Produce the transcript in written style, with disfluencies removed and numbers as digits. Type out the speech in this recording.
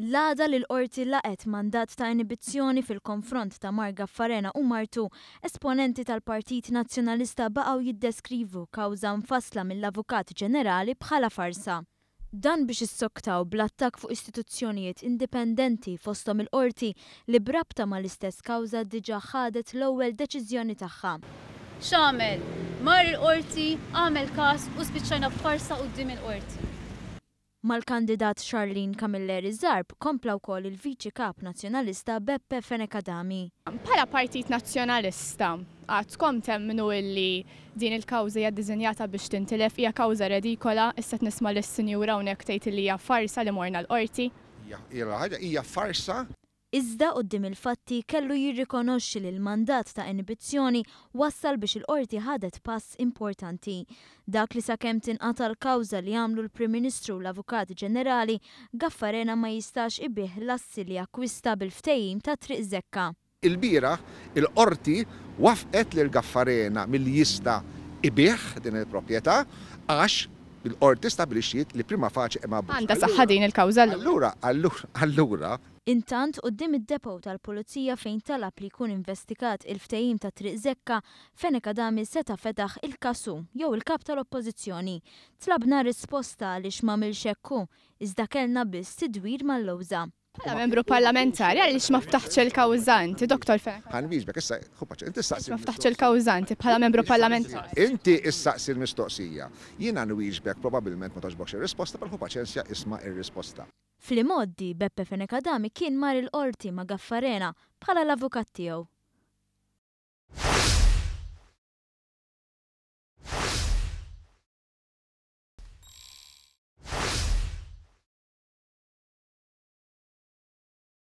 L-għada li l-Qorti laqgħet mandat ta' inibizzjoni fil-konfront ta' Mark Gaffarena u martu, esponenti tal-Partit Nazzjonalista baqgħu jiddeskrivu kawża mfassla mill-Avukat Ġenerali bħala farsa. Dan biex issoktaw bl-attakk fuq istituzzjonijiet indipendenti fosthom il-Qorti li b'rabta mal-istess kawża diġà ħadet l-ewwel deċiżjoni tagħha. X'għamel? Mar il-Qorti, għamel każ u spiċċajna b'farsa quddiem il-Qorti. Mal-kandidat Charlene Camilleri Zarb kompla wkoll il-Viċi Kap Nazzjonalista Beppe Fenech Adami. Bħala Partit Nazzjonalista għadkom temmnu illi din il-kawża hija ddisinjata biex tintilef, hija kawża redikola, issa qed nisma' lis-sinjura hawnhekk tgħid illi hija farsa li morna l-Qorti. Hija ħaġa hija farsa. Iżda quddiem il-fatti kellu jirrikonoxxi li l-mandat ta' inibizzjoni wassal biex il-Qorti ħadet pass importanti. Dak li sakemm tinqata' l-kawża li għamlu l-Prim Ministru u l-Avukat Ġenerali, Gaffarena ma jistax ibigħ l-assi li akkwista bil-ftehim ta' Triq Zekka. Ilbieraħ il-Qorti waffqet lil Gaffarena milli jista' ibigħ din il-proprjetà għax il-Qorti stabbilixxiet li prima facie hemm abbuż. Għandha saħħa din il-kawża allura? Allura, allura, allura, Intant, quddiem id-depot tal-Pulizija fejn talab li jkun investigat il-ftehim ta' Triq Zekka, Fenech Adami seta' fetaħ il-każ hu, jew il-Kap tal-Oppożizzjoni. Tlabna risposta għaliex m'għamilx hekk hu, iżda kellna biss tidwir mal-lewża. Bħala membru parlamentari għaliex ma ftaħtx il-kawża inti, Dottor Fenech? Ħa nwieġbek issa, ħu paċenzja, inti staqsi. Għaliex ma ftaħtx il-kawża inti bħala membru parlamentari? Inti issaqsi l-mistoqsija. Jiena nwieġbek probabbilment ma togħġbokx ir-risposta, però ħu paċenzja isma' r-risposta. Fl-imgħoddi, Beppe Fenech Adami kien mar il-Qorti ma' Gaffarena bħala l-avukat tiegħu.